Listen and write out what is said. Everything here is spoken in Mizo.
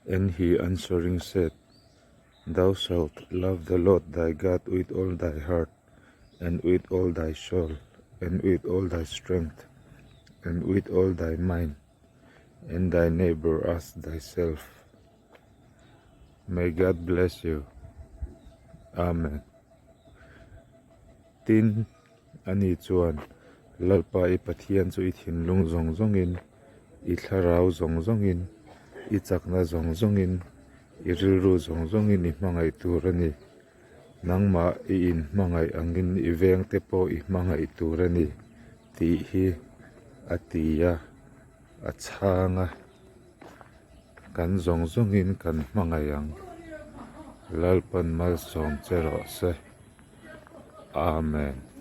And he answering said, Thou shalt love the Lord thy God with all thy heart, and with all thy soul, and with all thy strength, and with all thy mind, and thy neighbor as thyself. May God bless you. Amen. Tin, ani chuan, Lalpa i Pathian chu i thinlung zawng zawngin, i thlarau zawng zawngin, i chakna zawng zawngin, i rilru zawng zawngin i hmangaih tur a ni. Nangmah i inhmangaih angin i vengte pawh i hmangaih tur a ni, tih hi a ti a, a chhang a. Kan zawng zawngin kan hmangaih ang. Lalpan malsawm che rawh se. Amen.